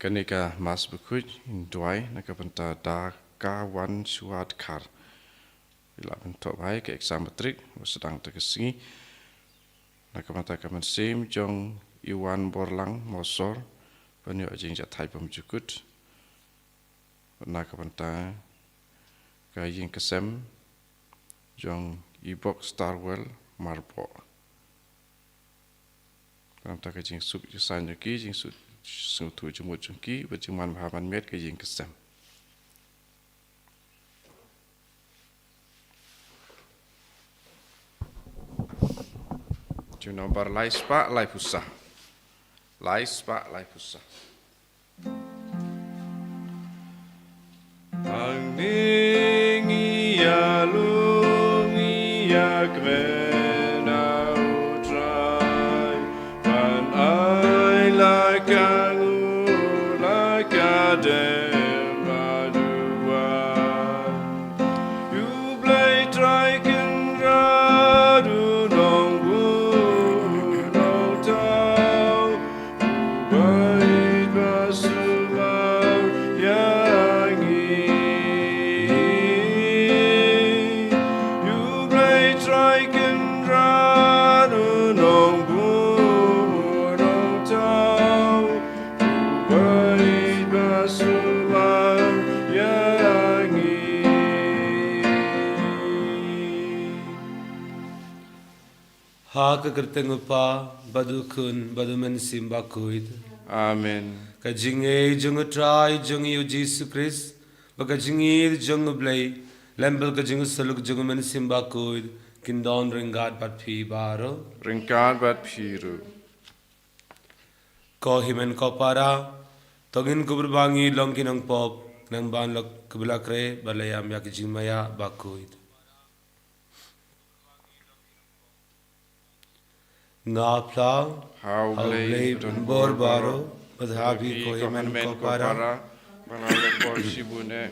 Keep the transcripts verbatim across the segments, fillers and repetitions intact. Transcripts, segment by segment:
Kane ka Mass bakhuid, ngin duwai na ka bynta da ka wan shuwa dkhar. Ila ban thoh bha ïa ka exam matric, ba sdang da ka sngi. Na ka bynta ka mynsiem jong i Wan Borlang Mawsor, ban ïoh jingjahthait bymjukut. Na ka bynta ka ïing ka sem jong i Bok Starwell Marbok. Ka bynta ka jingsuk jingsaiñ jong ki, jingsuk sngewthuh jingmut jong ki, bad jingman bha man miet ka ïing ka sem. Junom bar lai spah lai pusa. Lai spah lai pusa. Angni ïalum ïakmen, a U Trai, ban ai la ka nguh la ka dem baduwan. U Blei Trai Kynrad u Nongbuh u Nongthaw, u beit ba sumar ïa ngi. U Blei Trai Kynrad u Nongbuh u Nongthaw, u beit ba sumar ïa ngi. Ha ka kyrteng u Kpa, bad u Khun, bad u Mynsiem Bakhuid. Amen. Ka jingngeit jong U Trai jong ngi U Jisu Khrist, bad ka jingïeit jong U Blei, lem bad ka jingïasyllok jong u Mynsiem Bakhuid, kin don ryngkat bad phi baroh. Ryngkat bad phi ruh. Ko hynmen ko para, to ngin kubur ba ngi long ki nongpop, nang ban lok kbla kre, ba la ïam ïa ka jingmaïa bakhuid. Nga phla ha U Blei Badonbor baroh, bad ha phi ko hynmen ko para, ba nga la leh por shibun eh,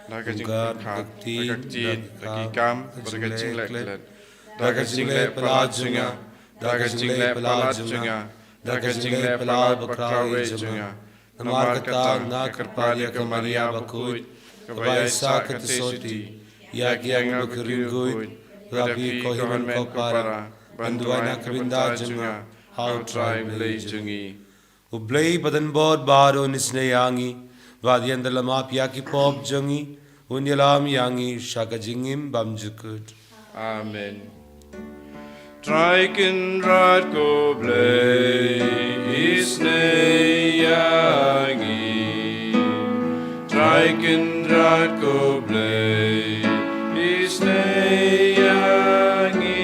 da ka jingpyrkhat, da ka ktien, da ki kam, bad da ka jingleh klet, da ka jingleh palat jong nga, da ka jingleh palat jong nga, da ka jingleh palat ba khreh jong nga. Namar kata nga kyrpad ïa ka Maria bakhuid, kaba ïaisah ka Theisotti, ïa ki angel bad ki riewkhuid, bad ïa phi ko hynmen ko para, ban duwai na ka bynta jong nga ha U Trai Blei jong ngi. U Blei Badonbor baroh un isynei ïa ngi, bad un ïalap ïa ki pop jong ngi, un ïalam ïa ngi sha ka jingim bymjukut. Amen. Trai Kynrad ko Blei, isynei ïa ngi. Trai Kynrad ko Blei, isynei ïa ngi.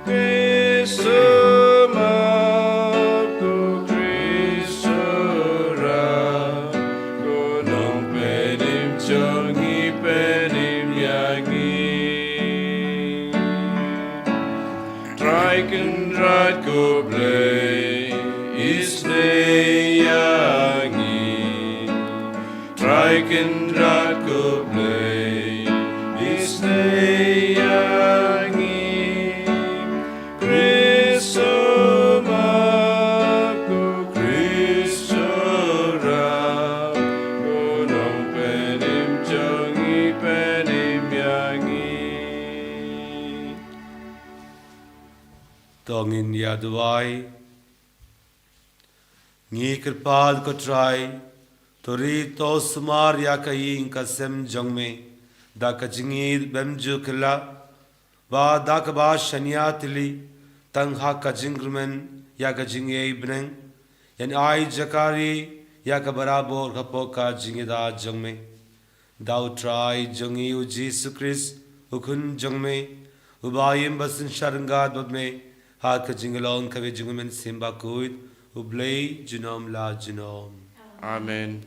Khrist sumar, ko Khrist sumar, ko Nongpynim jong ngi pynim ïa ngi. Trai Kynrad ko Blei, isynei ïa ngi. Trai Kynrad ko Blei, isynei ïa ngi. Khrist sumar, ko Khrist sumar, ko Nongpynim jong ngi pynim ïa ngi. To ngin ïa duwai. Ngi kyrpad ko Trai, to ri to sumar ïa ka ïing ka sem jong me, da ka jingïeit bymjukut, ba da kaba shaniah tylli, tang ha ka jingkyrmen ïa ka jingïeit bneng, yn ai jaka ri ïa ka barabor hapoh ka jingïada jong me. Da U Trai jong ngi U Jisu Khrist, U Khun jong me, uba im bad synshar ryngkat bad me, ha ka jinglong kaba jong U Mynsiem Bakhuid, U Blei junom la junom. Amen.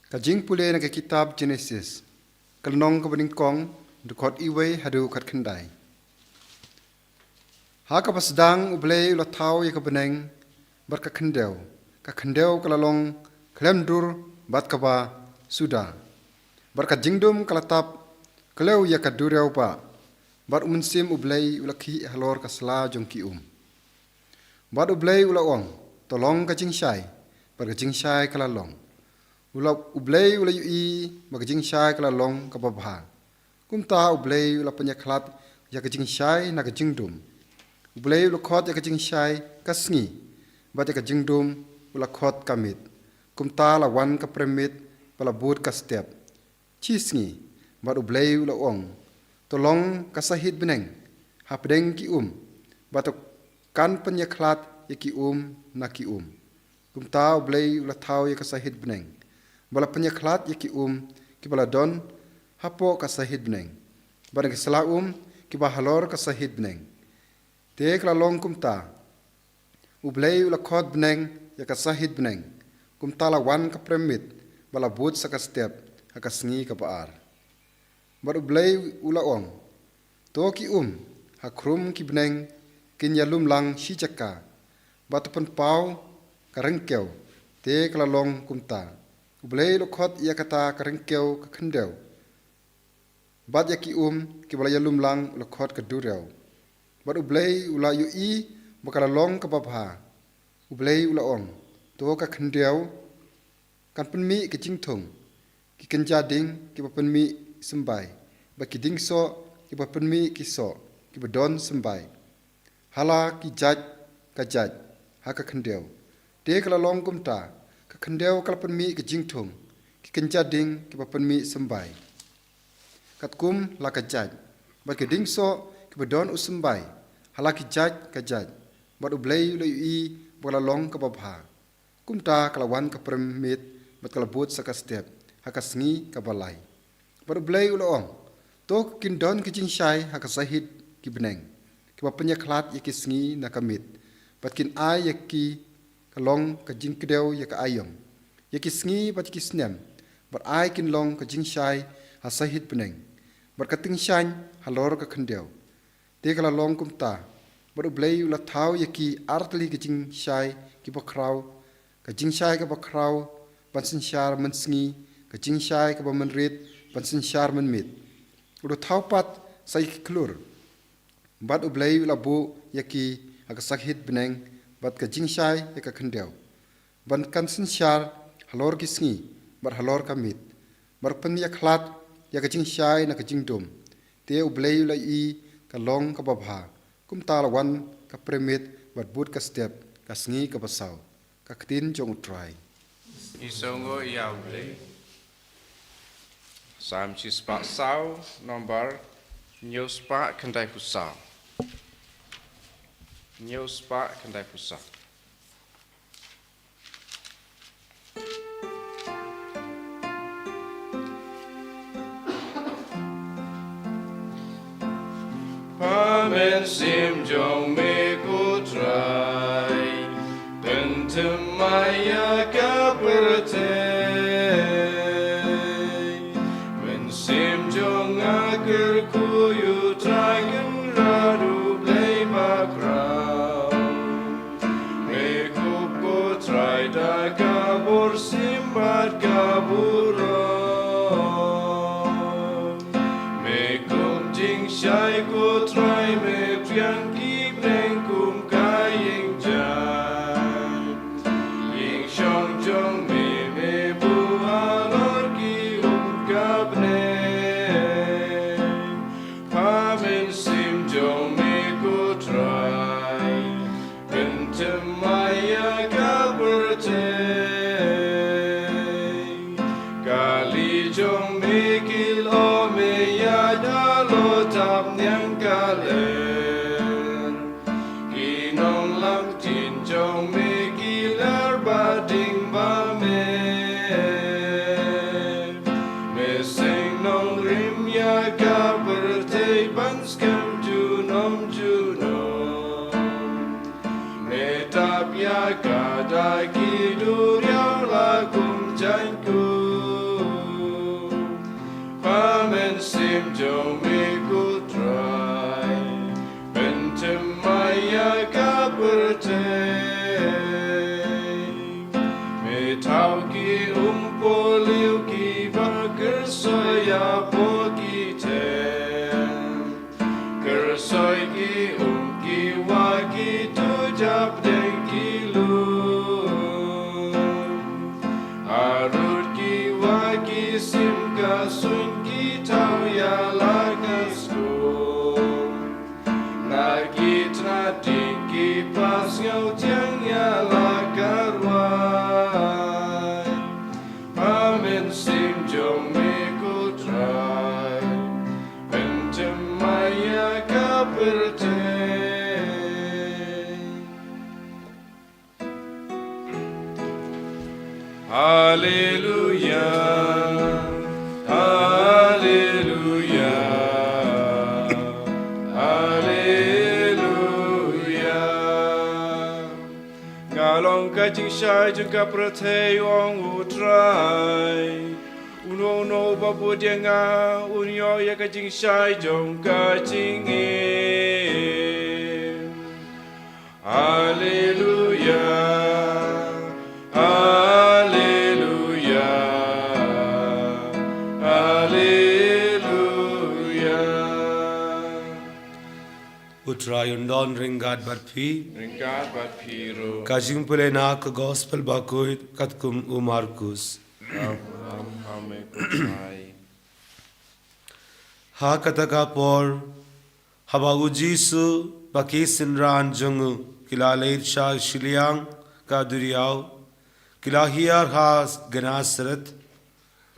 Ka jingpule na ka kitab Jenesis, ka lynnong kaba nyngkong, dkhot uwei haduh khatkhyndai. Ha kaba sdang U Blei u la thaw ïa ka bneng bad ka khyndew, ka khyndew ka la long khlem dur bad kaba suda, bad ka jingdum ka la tap Khlem ïa ka duriaw ba, bad U Mynsiem U Blei u la khih halor ka sla jong ki um. Bad U Blei u la ong, to long ka jingshai, bad ka jingshai ka la long. U la, U Blei u la ïohi ba ka jingshai ka la long kaba bha. Kumta U Blei u la pynïakhlad ïa ka jingshai na ka jingdum. U Blei u la khot ïa ka jingshai ka sngi, bad ïa ka jingdum u la khot ka miet. Kumta la wan ka prem miet, ba la bud ka step. Shi sngi, bad U Blei u la ong, to long ka sahit bneng hapdeng ki um, bad to kan pynïakhlad ïa ki um na ki um. Kumta U Blei u la thaw ïa ka sahit bneng, ba la pynïakhlad ïa ki um kiba la don hapoh ka sahit bneng, bad ïa ki sla um kiba halor ka sahit bneng. Te ka la long kumta. U Blei u la khot bneng ïa ka sahit bneng. Kumta la wan ka prem miet, ba la bud sa ka step ha ka sngi kaba ar. Bad U Blei u la ong, to ki um ha khrum ki bneng kin ïalum lang shi jaka, bad to pynpaw ka ryngkew. Te ka la long kumta. U Blei u la khot ïa kata ka ryngkew ka khyndew, bad ïa ki um kiba la ïalum lang u la khot ka duriaw. Bad U Blei u la ïohi ba ka la long kaba bha. U Blei u la ong, to ka khyndew kan pynmih ka jingthung, ki kynja ding kiba pynmih symbai, bad ki ding soh kiba pynmih ki soh kiba don symbai, ha la ki jait ka jait ha ka khyndew. Te ka la long kumta. Ka khyndew ka la pynmih ka jingthung, ki kynja ding kiba pynmih symbai katkum la ka jait, bad ki ding soh kiba don u symbai, ha la ki jait ka jait. Bad U Blei u la ïohi ba ka la long kaba bha. Kumta ka la wan ka prem miet, bad ka la bud sa ka step ha ka sngi kaba lai. Bad U Blei u la ong, to kin don ka jingshai ha ka sahit ki bneng, kiba pynïakhlad ïa ki sngi na ka miet, bad kin ai ïa ki ka long ka jingkdew ïa ka aïom, ïa ki sngi bad ki snem, bad ai kin long ka jingshai ha sahit bneng, bad ka tyngshaiñ halor ka khyndew. Te ka la long kumta. Bad U Blei u la thaw ïa ki artylli ka jingshai kiba khraw, ka jingshai kaba khraw ban synshar mynsngi, ka jingshai kaba mynrit ban synshar mynmiet. U la thaw pat sa ïa ki khlur. Bad U Blei u la buh ïa ki ha ka sahit bneng, bad ka jingshai ïa ka khyndew, ban kan synshar halor ki sngi, bad halor ka miet, bad pynïakhlad ïa ka jingshai na ka jingdum. Te U Blei u la ïohi ka long kaba bha. Kumta la wan ka prem miet, bad bud ka step, ka sngi kaba saw. Ka ktien jong U Trai. Ngi sngewnguh ïa U Blei. Salm shispah saw, nombar hynñiew spah khyndai phew saw. Hynñiew spah khyndai phew saw. Pynmih mynsiem jong me ko Trai, pynthymmai ïa ka pyrthei. Mynsiem jong nga kyrkhu ïa U Trai Kynrad U Blei bakhraw. Me kup ko Trai da ka burom bad ka burom. Me kum jingshai ko Trai, me pdiang ki bneng kum ka ïing jaiñ. Ïing shong jong me, me buh halor ki um ka bneng. Pynmih mynsiem jong me ko Trai, pynthymmai ïa ka pyrthei. Kali jong me ki lyoh me ïa da lo tap niang ka ler. Ki nonglam ktien jong me ki ler ba ding ba me. Me seng nongrim ïa ka pyrthei ban skhem junom junom. Me tap ïa ka da ki duriaw la kum jaiñkup. Pynmih mynsiem jong me ko Trai, pynthymmai ïa ka pyrthei. Me thaw ki umpohliew kiba kyrsoi hapoh ki thei. Sngewthiang ïa la ka rwai. Ha mynsiem jong me ko Trai, pynthymmai ïa ka pyrthei. Haleluya, haleluya, haleluya. Nga long ka jingshai jong ka pyrthei, ong U Trai. Uno uno uba bud ïa nga un ïoh ïa ka jingshai jong ka jingim. Haleluya, haleluya, haleluya. U Trai un don ryngkat bad phi. Ryngkat bad phi ruh. Ka jingpule na ka Gospel bakhuid katkum u Markus. Ram, ram, ram, ko Trai. Ha kata ka por, haba u Jisu bad ki synran jong u ki la leit sha shiliang ka duriaw, ki la hiar ha Gennesaret,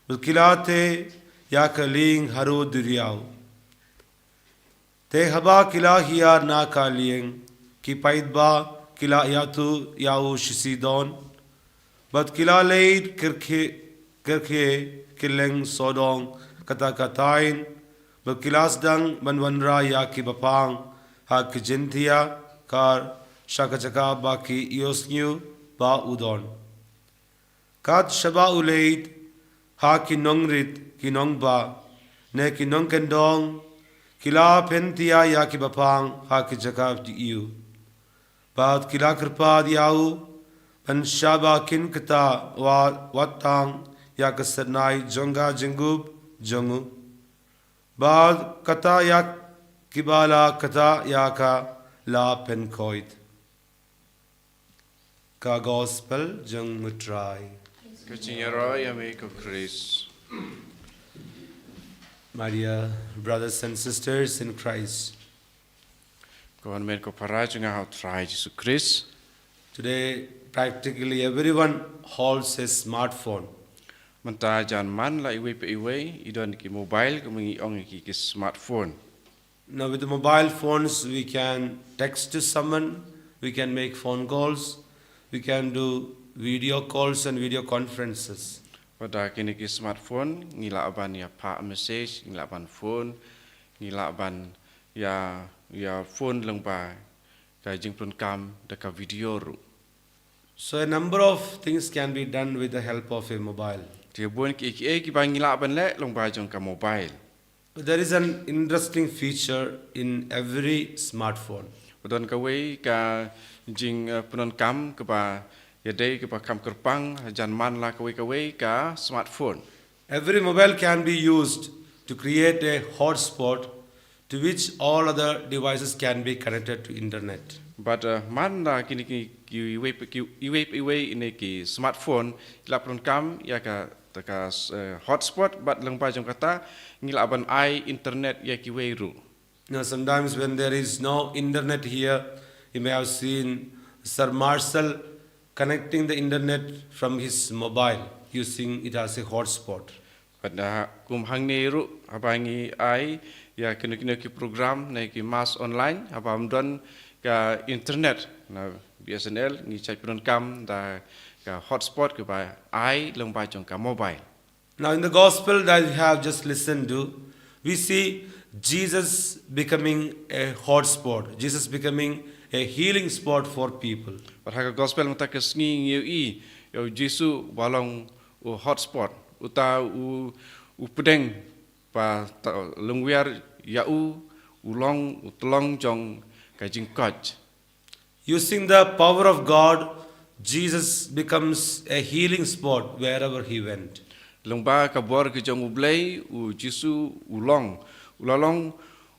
bad ki la teh ïa ka lieng harud duriaw. Te haba ki la hiar na ka lieng, ki paidbah ki la ïathuh ïa u shisha don, bad ki la leit kyrkhu, kyrkhu kylleng sawdong katta katta, bad ki la sdang ban wanrah ïa ki bapang ha ki jingthiah kar sha ka jaka ba ki ïohsngew ba u don. Kat shaba u leit, ha ki nongrit, ki nongbah, ne ki nongkyndong, ki la pynthiah ïa ki bapang ha ki jaka jong u. Bad ki la kyrpad ïa u ban shah ba kin kata wat, wat tang ïa ka satnai jong ka jinggup jong u. Bad kata ïa kiba la kata ïa ka la pynkhuid. Ka Gospel jong u Trai. Ka jingïaroh ïa me ko Khrist. My dear brothers and sisters in Christ. Ko hynmen ko para jong nga ha u Trai Jisu Khrist. Today, practically everyone holds a smartphone. Mynta jan man la iwei pa iwei i don ki mobile, kumba ngi ong ki, ki smartphone. Now, with the mobile phones, we can text to someone, we can make phone calls, we can do video calls and video conferences. Bad da kine ki smartphone, ngi lah ban ïa phah message, ngi lah ban phone, ngi lah ban ïa, ïa phone lyngba ka jingpynunkam da ka video ruh. So a number of things can be done with the help of a mobile. Te bun kiei kiei kiba ngi lah ban leh lyngba jong ka mobile. There is an interesting feature in every smartphone. Don kawei ka jing, eh, pyndonkam kaba ïadei kaba kham kyrpang jan man la kawei kawei ka smartphone. Every mobile can be used to create a hotspot to which all other devices can be connected to internet. Bad, eh, man la kine ki, ki iwei pa, ki iwei pa iwei ine ki smartphone ki la pyndonkam ïa ka, ka, eh, hotspot bad lyngba jong kata ngi lah ban ai internet ïa kiwei ruh. Now, sometimes when there is no internet here, you may have seen Sir Marcel connecting the internet from his mobile using it as a hotspot. Bad da kum hangne ruh haba ngi ai ïa kino kino ki program ne ki mass online haba ym don ka internet na B S N L ngi shait pyndonkam da ka hotspot kaba ai lyngba jong ka mobile. Now, in the gospel that we have just listened to, we see Jesus becoming a hotspot, Jesus becoming a healing spot for people. Bad ha ka gospel mynta ka sngi ngi ïohi ïa u Jisu ba long u hotspot, uta u, u pdeng ba ta, longwiar ïa u, u long u tyllong jong ka jingkoit. Using the power of God, Jesus becomes a healing spot wherever he went. Lyngba ka bor ka jong U Blei, u Jisu u long, u la long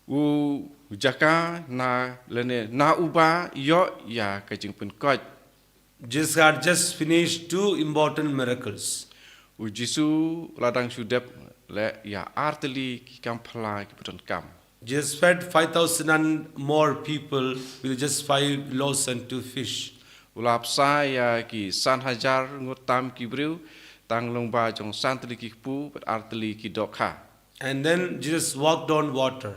u jaka na lane na uba ïoh ïa ka jingpynkoit. Jesus had just finished two important miracles. U Jisu la dang shu dep leh ïa ar tylli ki kam phylla kiba donkam. Jesus fed five thousand and more people with just five loaves and two fish. U la pynsah ïa ki san hajar ngut tam ki briew, tang lyngba jong san tylli ki kpu bad ar tylli ki dohkha. And then Jesus walked on water.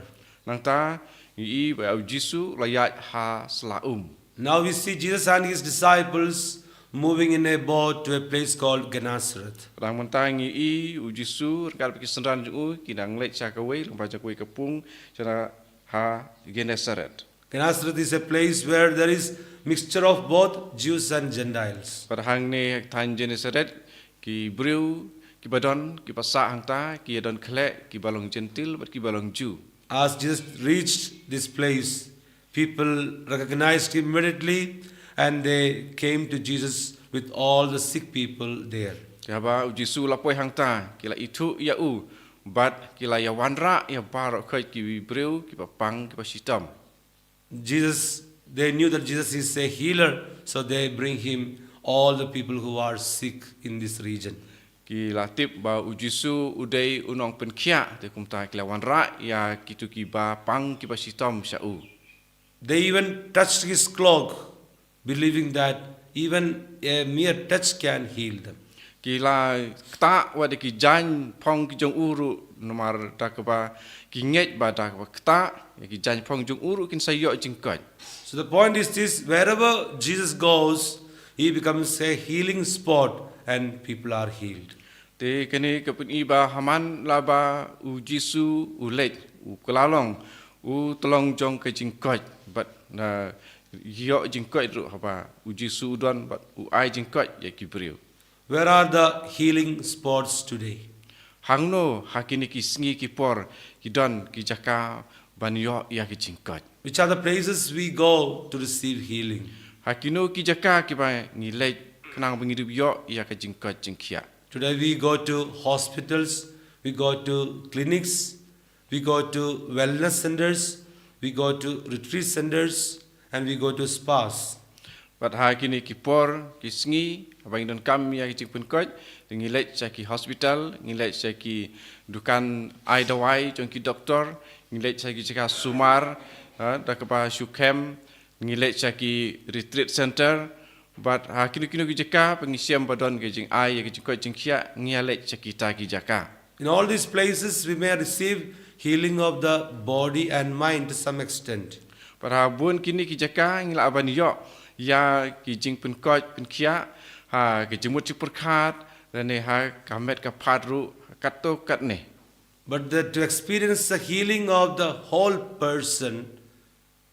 Nangta ngi i ba u Jisu u la ïaid ha sla um. Now we see Jesus and his disciples moving in a boat to a place called Gennesaret. Dang mynta ngi i u Jisu ryngkat bad ki synran jong u ki dang leit sha kawei, lyngba jong kawei ka pung, sha na ha Gennesaret. Gennesaret is a place where there is mixture of both Jews and Gentiles. Bad hangne ha thaiñ Gennesaret, ki briew kiba don, kiba sah hangta ki ïa don khleh, kiba long Jentil bad kiba long Jiw. As Jesus reached this place, people recognized him immediately and they came to Jesus with all the sick people there. Haba u Jisu u la poi hangta, ki la ithuh ïa u bad ki la ïa wanrah ïa baroh khoit ki briew kiba pang kiba shitom. Jesus, they knew that Jesus is a healer, so they bring him all the people who are sick in this region. Ki la tip ba u Jisu u dei u nongpynkhiah, te kumta ki la wanrah ïa kito kiba pang kiba shitom sha u. They even touched his cloak, believing that even a mere touch can heal them. Ki la ktah wat ïa ki jaiñ phong ki jong u ruh, namar da kaba ki ngeit ba da kaba ktah ïa ki jaiñ phong jong u ruh kin sa ïoh jingkoit. So the point is this, wherever Jesus goes, he becomes a healing spot and people are healed. Te kane ka pyni ba ha man la ba u Jisu u leit, u kylla long u tyllong jong ka jingkoit, bad na ïoh jingkoit ruh haba u Jisu u don bad u ai jingkoit ïa ki briew. Where are the healing spots today? Hangno ha kine ki sngi ki por ki don ki jaka ban ïoh ïa ki jingkoit? Which are the places we go to receive healing? Ha kino ki jaka kiba ngi leit khnang ba ngi dup ïoh ïa ka jingkoit jingkhiah? Today we go to hospitals, we go to clinics, we go to wellness centers, we go to retreat centers, and we go to spas. Bad ha kine ki por ki sngi, haba ngi donkam ïa ki jingpynkhiah, ngi leit sha ki hospital, ngi leit sha ki dukan ai dawai jong ki doktor, ngi leit sha ki jaka sumar, ha, da kaba shu kem, ngi leit sha ki retreat center, bad ha kino kino ki jaka ba ngi shem ba don ka jingai ïa ka jingkoit jingkhiah, ngi ïa leit sha kita ki jaka. In all these places, we may receive healing of the body and mind to some extent. Bad ha bun kine ki jaka ngi lah ban ïoh ïa ki jingpynkhiah, pynkhiah, ha ka jingmut jingpyrkhat, lane ha ka met ka phad ruh, katto katne. But the, to experience the healing of the whole person,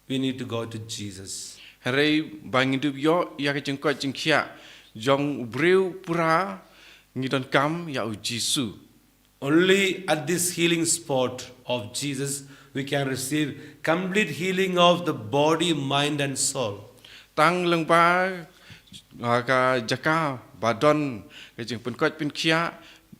we need to go to Jesus. Hynrei ba ngin dup ïoh ïa ka jingkoit jingkhiah jong u briew pura, ngi donkam ïa u Jisu. Only at this healing spot of Jesus, we can receive complete healing of the body, mind, and soul. Tang lyngba, ha ka jaka ba don ka jingpynkhiah, pynkhiah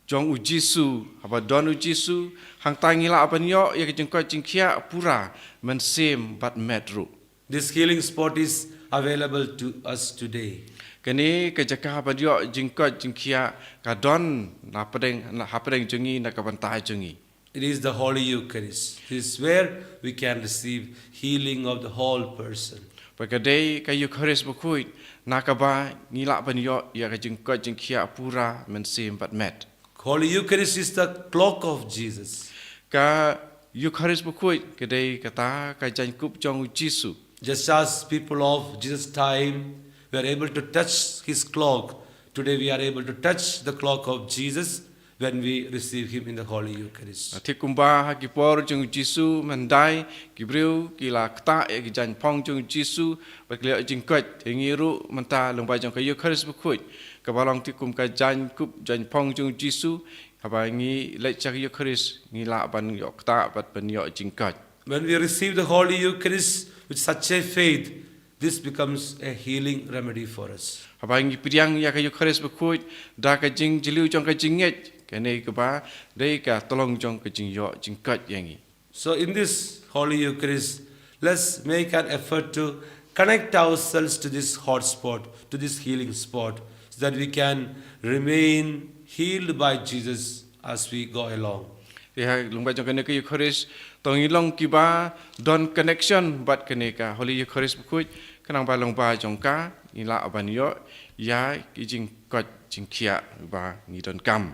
jong u Jisu, haba don u Jisu, hangta ngi lah ban ïoh ïa ka jingkoit jingkhiah pura, mynsiem bad met ruh. This healing spot is available to us today. Kane ka jaka ban ïoh jingkoit jingkhiah ka don na pdeng, na hapdeng jong ngi, na ka bynta jong ngi. It is the Holy Eucharist. This is where we can receive healing of the whole person. Bad ka dei ka Eukharist bakhuid, na kaba ngi lah ban ïoh ïa ka jingkoit jingkhiah pura mynsiem bad met. Holy Eucharist is the cloak of Jesus. Ka Eukharist bakhuid ka dei kata ka jaiñkup jong u Jisu. Just as people of Jesus' time were able to touch his cloak, today we are able to touch the cloak of Jesus when we receive him in the Holy Eucharist. Thik kumba ha ki por jong u Jisu mynhyndai, ki briew ki la ktah ïa ki jaiñphong jong u Jisu bad ki la ïoh jingkoit, te ngi ruh mynta lyngba jong ka Eukharist bakhuid, kaba long thik kum ka jaiñkup jaiñphong jong u Jisu, haba ngi leit sha ka Eukharist ngi lah ban ïoh ktah bad ban ïoh jingkoit. When we receive the Holy Eucharist with such a faith, this becomes a healing remedy for us. Haba ngi pdiang ïa ka Eukharist bakhuid da ka jingjylliew jong ka jingngeit, kane kaba dei ka tyllong jong ka jingïoh jingkoit ïa ngi. So in this Holy Eucharist, let's make an effort to connect ourselves to this hotspot, to this healing spot, so that we can remain healed by Jesus as we go along. Te ha lyngba jong kane ka Eukharist, To ngi long kiba don connection bad kane ka Holy Eucharist bakhuid, khnang ba lyngba jong ka ngi lah ban ïoh ïa ki jingkoit jingkhiah ba ngi donkam.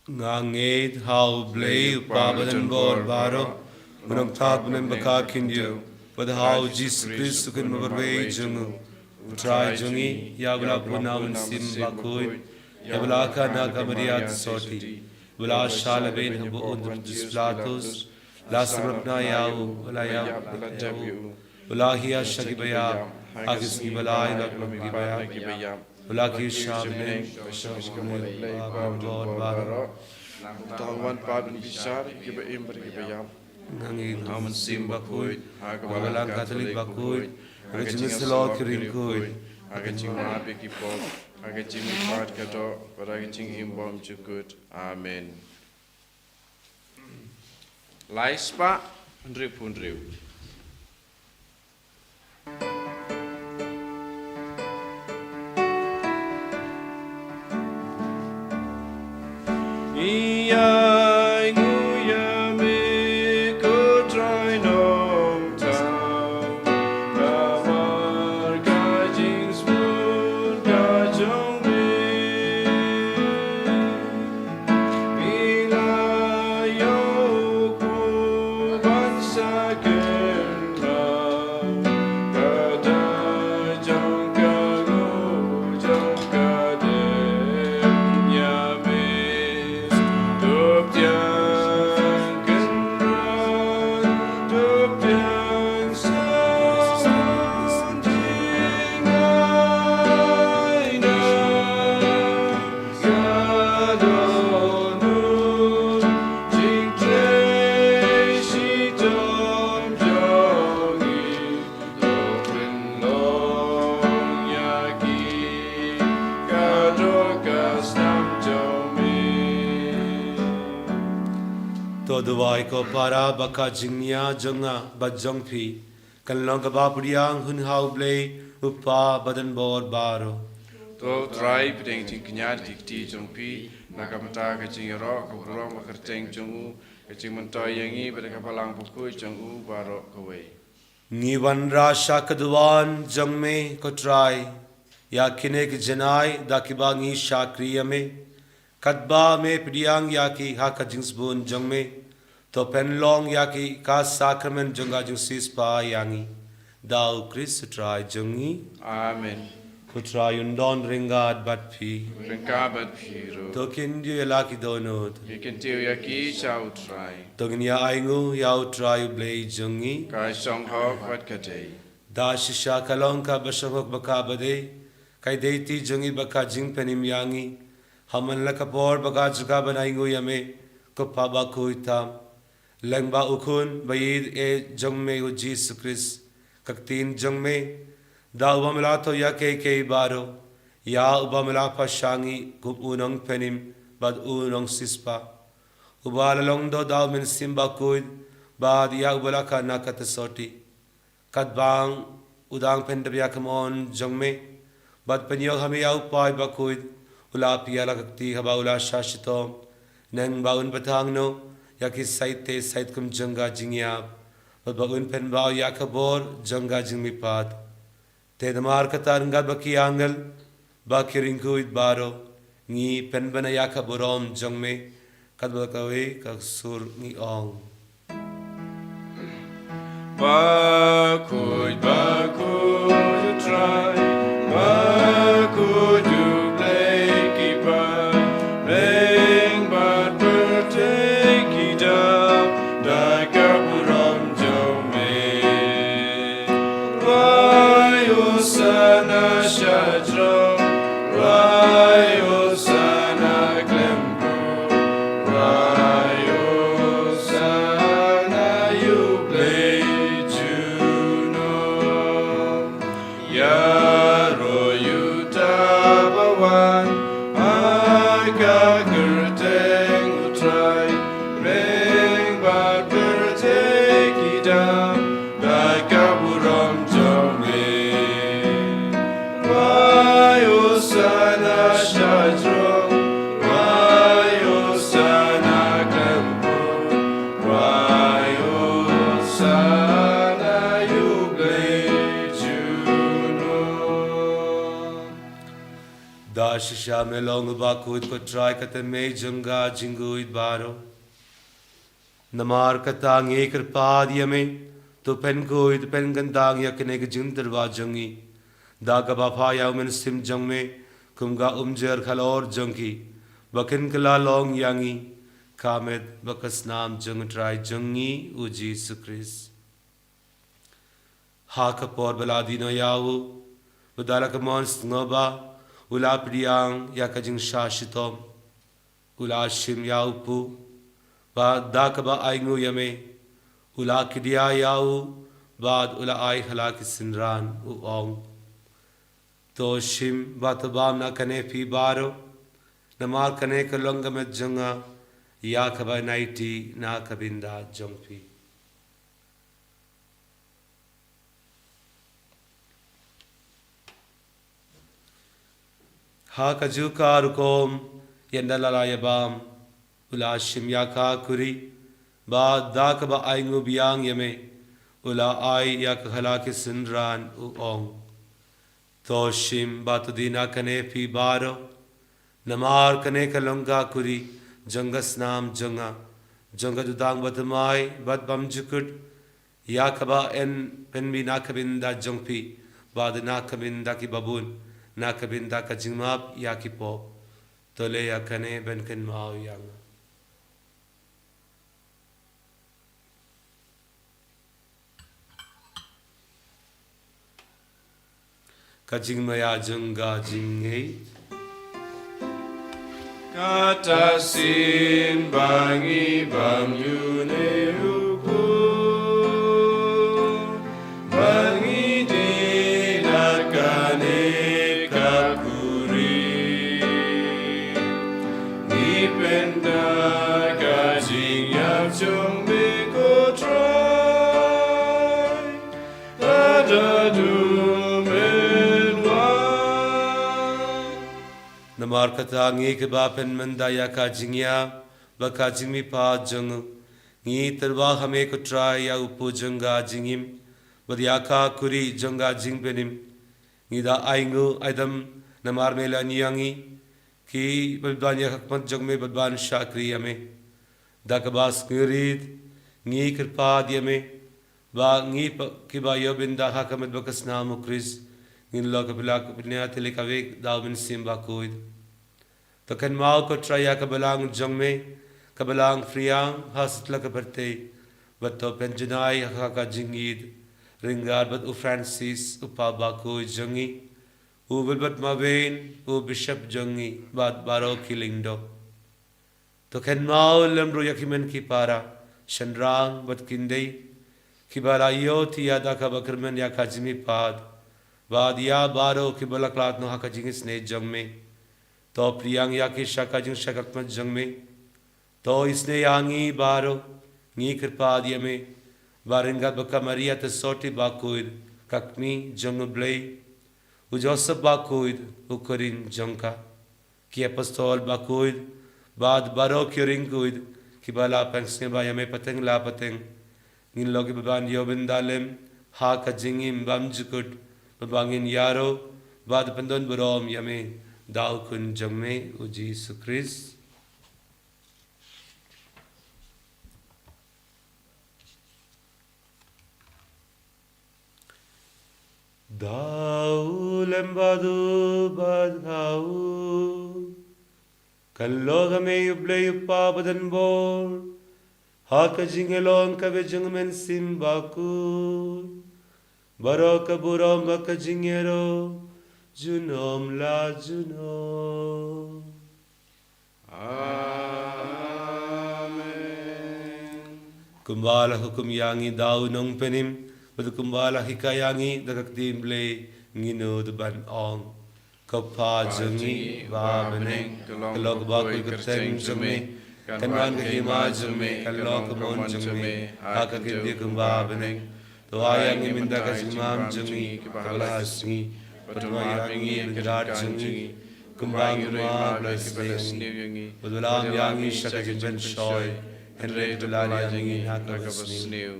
Nga ngeit ha U Blei U Kpa badonbor baroh, U Nongthaw Bynriew ba khyndiat, bad ha U Jisu Khrist U Khun Babarwei jong U, U Trai jong ngi, ïa uba la pun na U Mynsiem Bakhuid, ïa uba la khot na ka Maria Theisotti, uba la shah lehbeiñ ha bun u Pontius Pilatus, la sngewrap na ïa u, la ïap, la tep ïa u, la hiar sha kiba ïap, ha ki sngi ba lai la tlot na kiba ïap, la kiew sha bneng, sha ka mut U Blei Kpa badonbor baroh. Nangta un wan pat ban bishar ïa kiba im bad kiba ïap. Nga ngeit ha U Mynsiem Bakhuid, ha ka Balang Katholik bakhuid, ha ka jingïasyllok ki riewkhuid, ha ka jingmap ïa ki pop, ha ka jingmihpat ka doh, bad ha ka jingim bymjukut. Amen. Lai spah hynriewphew hynriew. Ïa ngi ïa me ko Trai Nongthaw, namar ka jingsbun ka jong me. Phi la ïoh ban sa kynmaw, kata jong ka nguh jong ka dei ïa me. To pdiang kynrad, to pdiang sngewsih, jingai na To duwai ko para ba ka jingnia jong nga bad jong phi kan long kaba pdiang hun ha U Blei U Kpa badonbor baroh. To Trai, pdiang jingkñia ki kti jong phi na ka bynta ka jingïaroh ka burom ka kyrteng jong u, ka jingmyntoi ïa ngi bad ka Balang Bakhuid jong u baroh kawei. Ngi wanrah sha ka duwan jong me ko Trai ïa kine ki janai da kiba ngi shakri ïa me. Katba me pdiang ïa ki ha ka jingsbun jong me, to pynlong ïa ki ka sakramen jong ka jingsiewspah ïa ngi. Da U Khrist U Trai jong ngi. Amen. U Trai un don ryngkat bad phi. Ryngkat bad phi ruh. To kyntiew ïa la ki dohnud. Ngi kyntiew ïa ki sha U Trai. To ngin ïa ainguh ïa U Trai U Blei jong ngi. Ka shong hok bad ka dei. Da shisha ka long kaba shong hok bad kaba dei, ka ïadei jong ngi bad ka jingpynim ïa ngi. Ha man la ka por bad ka jaka ban ainguh ïa me, ko Pa bakhuid tam. Lyngba U Khun ba ïeit eh jong me U Jisu Khrist, ka ktien jong me, da uba me la thoh ïa kiei kiei baroh, ïa uba me la pynshah ngi kum u nongpynim bad u nongsiewspah. Uba la long doh da U Mynsiem Bakhuid, bad ïa uba la khot na ka Theisotti. Katba u dang pyndep ïa ka mon jong me, bad pynïoh ha me ïa u paid bakhuid, u la peit ïa la ka kti haba u la shah shitom, neng ba un bthah noh ïa ki sait te sait kum jong ka jingïap, bad ba un pynbha ïa ka bor jong ka jingmihpat. Te namar kata ryngkat bad ki angel, bad ki riewkhuid baroh, ngi pynbna ïa ka burom jong me, katba kawei ka sur ngi ong. Bakhuid, bakhuid U Trai, bakhuid U Blei ki paidbah, bad pyrthei ki dap da ka burom jong me. Wai Hosana sha jrong, wai Hosana khlem ruh, wai Hosana ïa U Blei junom. Ïaroh uta ba wan ha ka kyrteng U Trai, bad pyrthei ki Sana shajrong, rayo sana kempo, rayo sana yuble juno. Da shisha me long bakhuid ko Trai, kata me jong ka jingkhuid baroh. Namar kata ngi kyrpad ïa me, to pynkhuid pynkhyndang ïa kane ka jingtyrwa jong ngi, da kaba pha ïa u Mynsiem jong me kum ka umjer halor jong ki, ba kin kylla long ïa ngi ka met bad ka snam jong u Trai jong ngi u Jisu Khrist. Ha ka por ba la die noh ïa u, bad da la ka mon sngewbha, u la pdiang ïa ka jingshah shitom, u la shim ïa u pud, bad da kaba ainguh ïa me, u la kdiah ïa u, bad u la ai ha la ki synran, u ong: To shim bad to bam na kane phi baroh, namar kane ka long ka met jong nga, ïa kaba ïaid na ka bynta jong phi. Ha kajuh ka rukom, ynda la la ïa bam, u la shim ïa ka kuri, bad da kaba ainguh biang ïa me, u la ai ïa ka ha la ki synran, u ong: To shim bad to die na kane phi baroh, namar kane ka long ka kuri jong ka snam jong nga, jong ka jutang bathymmai bad bymjukut, ïa kaba yn pynmih na ka bynta jong phi bad na ka bynta ki babun, na ka bynta ka jingmap ïa ki pop. To leh ïa kane ban kynmaw ïa nga. Ka jingmaïa jong ka jingngeit. Kata shisien ba ngi bam ïa une u pud, ba ngi die na kane ka kuri, ngi pynda ka jingïap jong me ko Trai. Namar kata ngi kiba pynmynta ïa ka jingïap bad ka jingmihpat jong u, ngi tyrwa ha me ko Trai ïa u pud jong ka jingim bad ïa ka kuri jong ka jingpynim. Ngi da ainguh aidam namar me la ñiang ïa ngi, kiba bit ban ïakhakmat jong me bad ban shakri ïa me. Da kaba sngewrit ngi kyrpad ïa me ba ngi pa-, kiba ïoh bynta ha ka met bad ka snam u Khrist, ngin long ka pla ka pynïaid tylli ka wei da u Mynsiem Bakhuid. To kynmaw ko Trai ïa ka balang jong me, ka balang Phriang ha satlak ka pyrthei, bad to pynjanai ha ka jingïeid ryngkat bad u Francis u Pope bakhuid jong ngi, u Wilbert Marwein u Bishop jong ngi bad baroh ki lyngdoh. To kynmaw lem ruh ïa ki hynmen ki para, shynrang bad ki khyndai, kiba la ïoh thiah da kaba kyrmen ïa ka jingmihpat, bad ïa baroh kiba la khlad noh ha ka jingisynei jong me. To pdiang ïa ki sha ka jingshakri khmat jong me. To isynei ïa ngi baroh, ngi kyrpad ïa me, ba ryngkat bad ka Maria Theisotti bakhuid, ka kmie jong u Blei, u Joseph bakhuid, u khun jong ka, ki apostol bakhuid, bad baroh ki ringkhuid, kiba la pynsngewbha ïa me pateng la pateng, ngin long kiba ban ïoh bynta lem ha ka jingim bymjukut, bad ba ngin ïaroh bad pyndonburom ïa me da u Khun jong me u Jisu Khrist. Da u lem bad u bad ha u, kan long ha me U Blei U Kpa badonbor, ha ka jingïalong kaba jong U Mynsiem Bakhuid, baroh ka burom bad ka jingïaroh junom la junom. Amen. Kumba la hukum ïa ngi da u Nongpynim, bad kumba la hikai ïa ngi da ka ktien Blei, ngin nud ban ong: Ko Kpa jong ngi ba ha bneng, ka long kaba kyrteng jong me, kan wan ka hima jong me, kan long ka mon jong me ha ka khyndiat kumba ha bneng. To ai ïa ngi mynta ka jingbam jong ngi kaba la ka sngi, Bad to map ïa ngi ïa ki jingkyrkhu jong ngi, kumba ngi ruh ngi map ïa kiba la sniew ïa ngi. Bad to ym lam ïa ngi sha ka jingpynshoi, hynrei to pyllait ïa ngi na kaba sniew.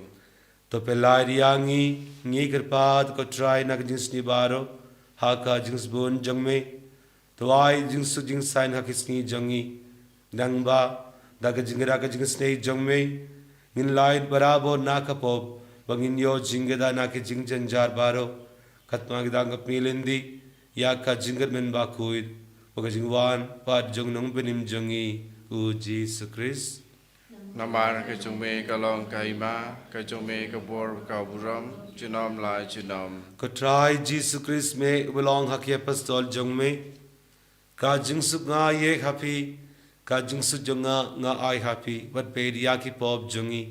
To pyllait ïa ngi, ngi kyrpad ko Trai, na ka jingsniew baroh ha ka jingsbun jong me. To ai jingsuk jingsaiñ ha ki sngi jong ngi. Nangba da ka jingïarap ka jingisynei jong me, ngin lait barabor na ka pop, ba ngin ïoh jingkyrkhu na ki jingjynjar baroh. Katba ngi dang kyrmen lynti ïa ka jingkyrmen bakhuid, bad ka jingwan pat jong u Nongpynim jong ngi, u Jisu Khrist. Namar ka jong me ka long ka hima, ka jong me ka bor, ka burom, junom la junom. Ko Trai Jisu Khrist, me uba la ong ha ki apostol jong me, ka jingsuk nga ïeh ha phi, ka jingsuk jong nga nga ai ha phi. Wat peit ïa ki pop jong ngi,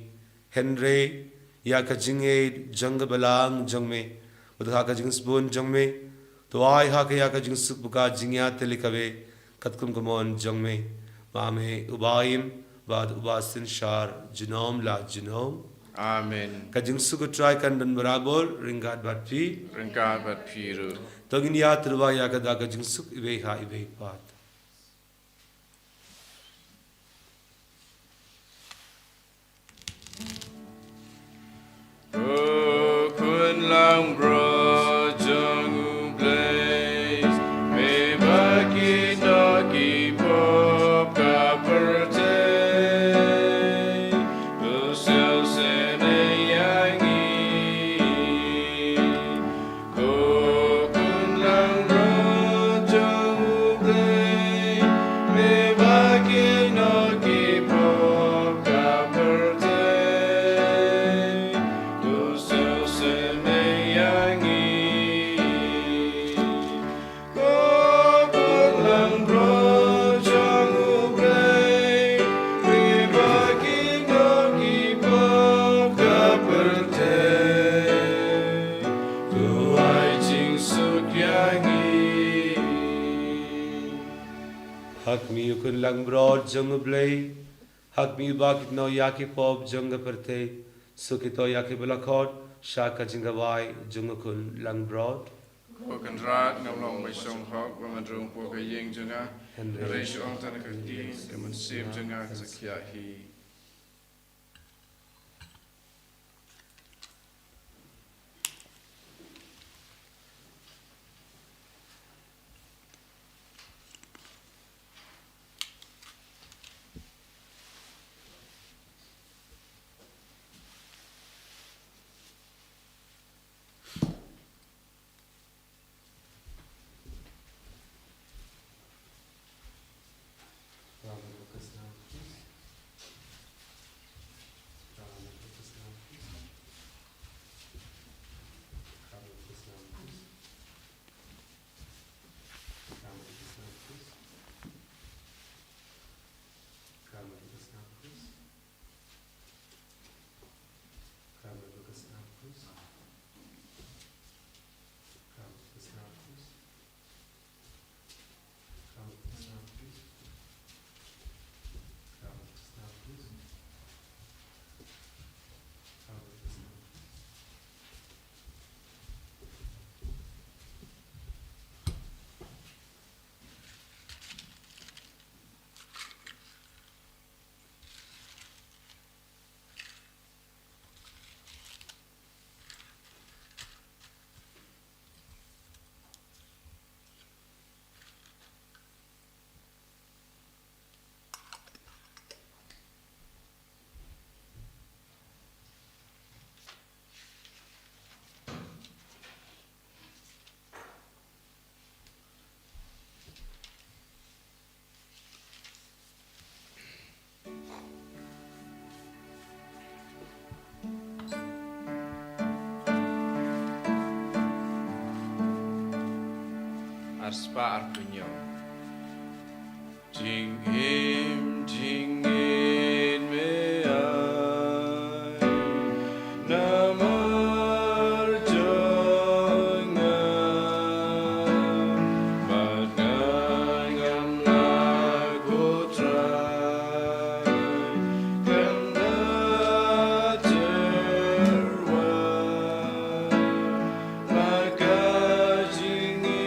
hynrei ïa ka jingïeit jong ka balang jong me. Bad ha ka jingsbun jong me, to ai ha ka ïa ka jingsuk bad ka jingïatylli kaba katkum ka mon jong me. Ma me uba im bad uba synshar junom la junom. Amen. Ka jingsuk u Trai kan don barabor ryngkat bad phi. Ryngkat bad phi ruh. To ngin ïatreilang ïa ka da ka jingsuk iwei ha iwei pat. Ko Khun Langbrot jong U Blei, me ba kit noh ki pop ka pyrthei, to sngewsih ïa ngi. Ko Khun Langbrot jong U Blei, me ba kit noh ki pop ka pyrthei, to sngewsih ïa ngi. Ko Khun Langbrot jong U Blei, me ba kit noh ki pop ka pyrthei, to ai jingsuk ïa ngi. Ha khmih, Ko Khun Langbrot jong U Blei, ha khmih ba kit noh ïa ki pop jong ka pyrthei, suk ïa kiba la khot sha ka jingkhawai jong U Khun Langbrot. Ko Kynrad, ngam long ba shong hok ba men rung hapoh ka ïing jong nga, hynrei shu ong tang ïa ka ktien, ka mynsiem jong nga kan sa khiah hi. Arspah arphew hynñiew. Jingim jingngeit me ai namar jong nga, bad nga ngam lah, ko Trai, kynda tyrwa, la ka jingim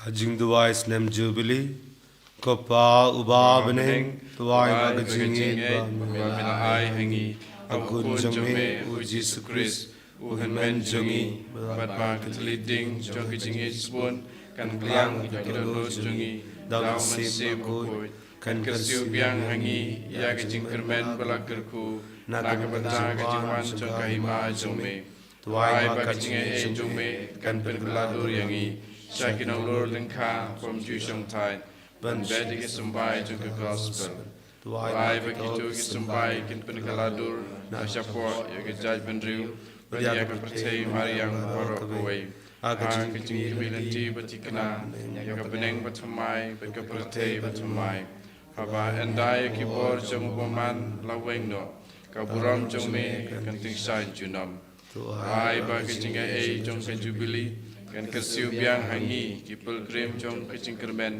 Ha jingduwai snem Jubili. Ko Pa uba ha bneng, duwai ba ka jingngeit ba me la ai ha ngi ha u Khun jong me u Jisu Khrist, u Hynmen jong ngi, bad ba ka thylliej ding jong ka jingngeit sbun kan klang ha ki dohnud jong ngi da u Mynsiem Bakhuid, kan kyrsiew biang ha ngi ïa ka jingkyrmen ba la kyrkhu na ka bynta ka jingwan jong ka Hima jong me. Duwai ba ka jingaiei jong me kan pynkylla dur ïa ngi sha ki nonglur lyngkha bym ju shongthait ban beh ïa ki symbai jong ka Gospel. Duwai ba kito ki symbai kin pynkylla dur na shapoh ïa ka jaitbynriew bad ïa ka pyrthei mariang baroh kawei ha ka jingkmie lynti ba thikna, ïa ka bneng ba thymmai bad ka pyrthei ba thymmai. Haba ynda ïa ki bor jong u bymman la weng noh, ka burom jong me kan tyngshaiñ junom. Duwai ba ka jingaiei jong ka Jubili kan kyrsiew biang ha ngi ki pilgrim jong ka jingkyrmen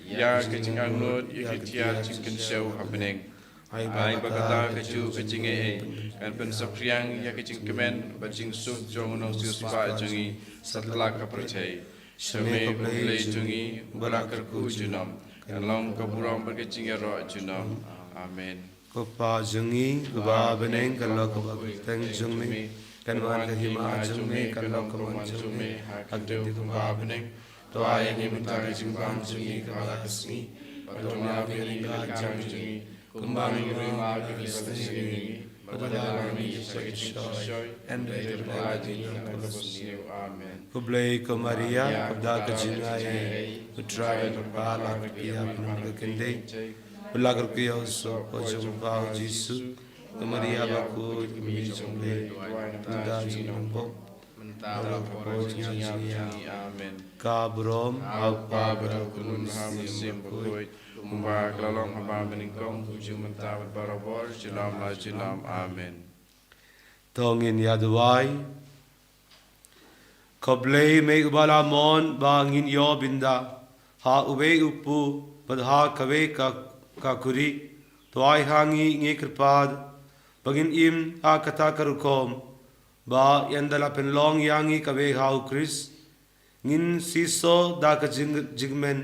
ïa ka jingangnud ïa ki tiar jingkynshew ha bneng. Ai ba kata kajuh ka jingaiei kan pynsaphriang ïa ka jingkmen bad jingsuk jong u nongsiewspah jong ngi satlak ka pyrthei. Sha me ko Blei jong ngi uba la kyrkhu junom, kan long ka burom bad ka jingïaroh junom. Amen. Ko Pa jong ngi uba ha bneng, kan long ka burom jong me, kan wan ka Hima jong me, kan long ka mon jong me ha ka khyndew kumba ha bneng. To ai ïa ngi mynta ka jingbam jong ngi kaba la ka sngi, bad to map ïa ngi ka kam jong ngi, kumba ngi ruh map ïa ki ba la sniew ïa ngi, bad to leit ïa ngi sha ka jingshoi, hynrei to pynïaid ïa ngi na ka kaba sniew. Amen. Khublei ko Maria, kaba da ka jingaiei, U Trai u don bad phi, phi ïa phi ha ki khynnah, bad la kyrkhu ïa u soh jong u kpa u Jisu. Ko Maria bakhuid, ko Kmie jong U Blei, duwai nangta ïa ngi ki nongpop, mynta bad ha ka por jong ka jingïap jong ngi. Amen. Ka burom ha u Kpa bad ha u Khun bad ha u Mynsiem Bakhuid, kumba ka la long ha kaba nyngkong, kumjuh mynta bad barabor, junom la junom. Amen. To ngin ïa duwai. Ko Blei me uba la mon ba ngin ïoh bynda ha uwei u kpu bad ha kawei ka, ka khuri, to ai ha ngi, ngi kyrpad, ba ngin im ha kata ka rukom, ba ynda la pynlong ïa ngi kawei ha u Khrist, ngin siew da ka jing, jingkmen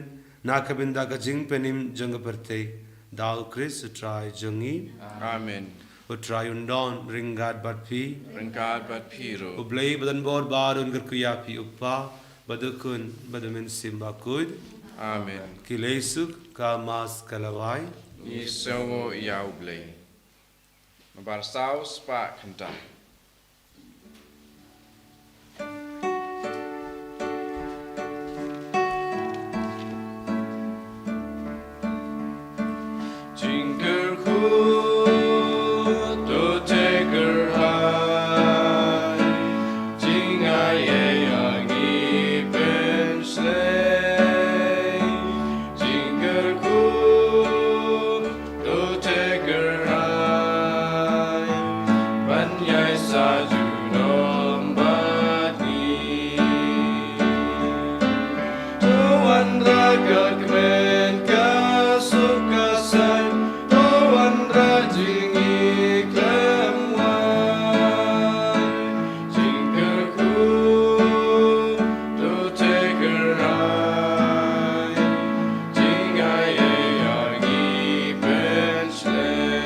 na ka bynta ka jingpynim jong ka pyrthei. Da u Khrist U Trai jong ngi. Amen. U Trai un don ryngkat bad phi. Ryngkat bad phi ruh. U Blei ba don bor baroh un kyrkhu ïa phi, u Kpa bad u Khun bad u Mynsiem Bakhuid. Amen. Ki leit suk, ka Mass ka la wai. Ngi sngewnguh ïa U Blei. Nambar saw spah khyndai. Jingkyrkhu to te kyrhai, jingaiei ha ngi pynshlei. Jingkyrkhu to te kyrhai, ban ïai sah junom bad ngi. To wanrah ka kmen ka suk ka saiñ, to wanrah jingïeit khlem wai. Jingkyrkhu to te kyrhai, jingaiei ha ngi pynshlei.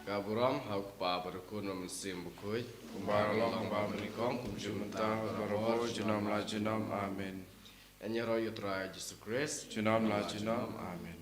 Ka burom ha u Kpa bad u Khun bad u Mynsiem Bakhuid, kumba ka la long ha kaba nyngkong, kumjuh mynta bad barabor, junom la junom. Amen. Ïaroh ïa U Trai Jisu Khrist. Junom la junom. Amen.